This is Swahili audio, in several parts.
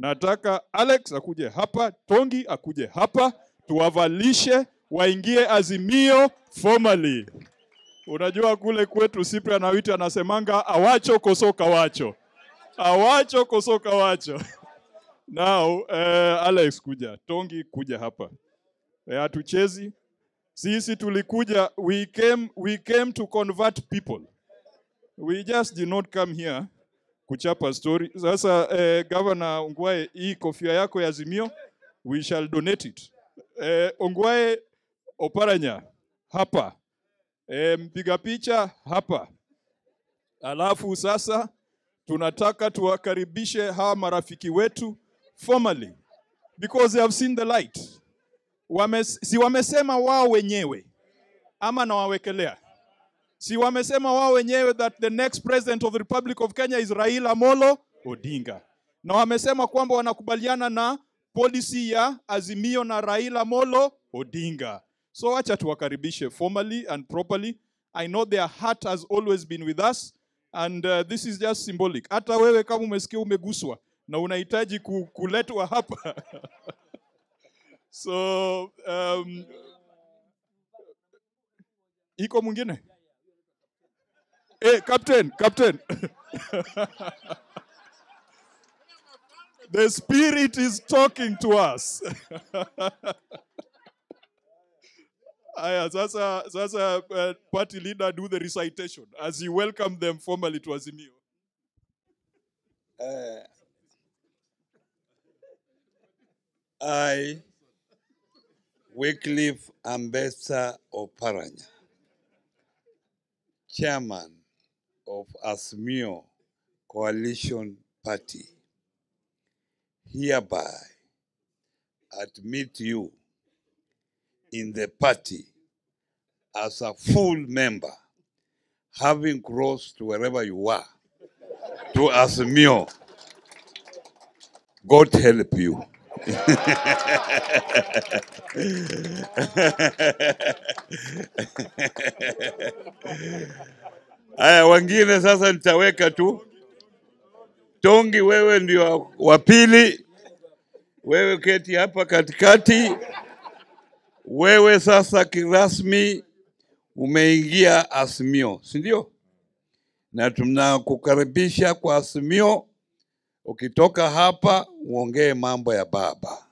Nataka Alex akuje hapa, Tongi akuje hapa, tuwavalishe waingie Azimio formally. Unajua kule kwetu Cyprian Awiti anasemanga awacho kosoka wacho. Awacho kosoka wacho. Now, Alex kuja, Tongi kuja hapa. Hatuchezi. Sisi tulikuja, we came to convert people. We just did not come here kuchapa story. Sasa Governor Ongwae, hii kofia yako ya Azimio, we shall donate it. Ongwae Oparanya hapa. Mpiga picha hapa. Alafu sasa tunataka tuwakaribishe hawa marafiki wetu formally because they have seen the light. Si wamesema wao wenyewe ama nawawekelea? Si wamesema wao wenyewe that the next president of the Republic of Kenya is Raila Amolo Odinga, na wamesema kwamba wanakubaliana na policy ya Azimio na Raila Amolo Odinga. So acha tuwakaribishe formally and properly. I know their heart has always been with us and this is just symbolic. Hata wewe kama umesikia umeguswa na unahitaji kuletwa hapa. So iko mwingine? Captain, captain. The spirit is talking to us. Aya, sasa party leader, do the recitation as you welcome them formally to Azimio. I, Wycliffe Ambetsa Oparanya, chairman of Azimio Coalition Party, hereby admit you in the party as a full member, having crossed wherever you are to Azimio. God help you. Haya, wengine sasa nitaweka tu. Tongi, wewe ndio wa pili, wewe keti hapa katikati. Wewe sasa kirasmi umeingia Azimio, si ndio? Na tunakukaribisha kwa Azimio. Ukitoka hapa uongee mambo ya baba.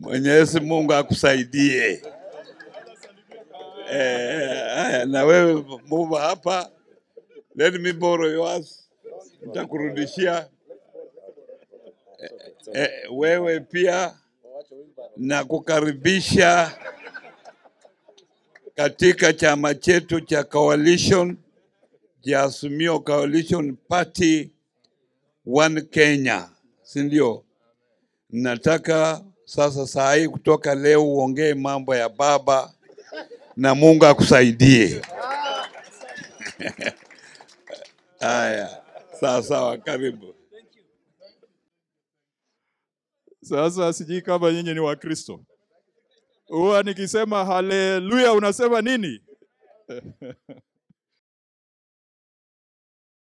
Mwenyezi Mungu akusaidie. Haya, na wewe move hapa. Let me borrow yours. Nitakurudishia. Wewe pia nakukaribisha katika chama chetu cha coalition cha Azimio Coalition Party One Kenya, si ndio? Nataka sasa saa hii kutoka leo uongee mambo ya baba na Mungu akusaidie. Haya, sawa sawa, karibu. Sasa sijui kama nyinyi ni Wakristo. Huwa nikisema haleluya unasema nini?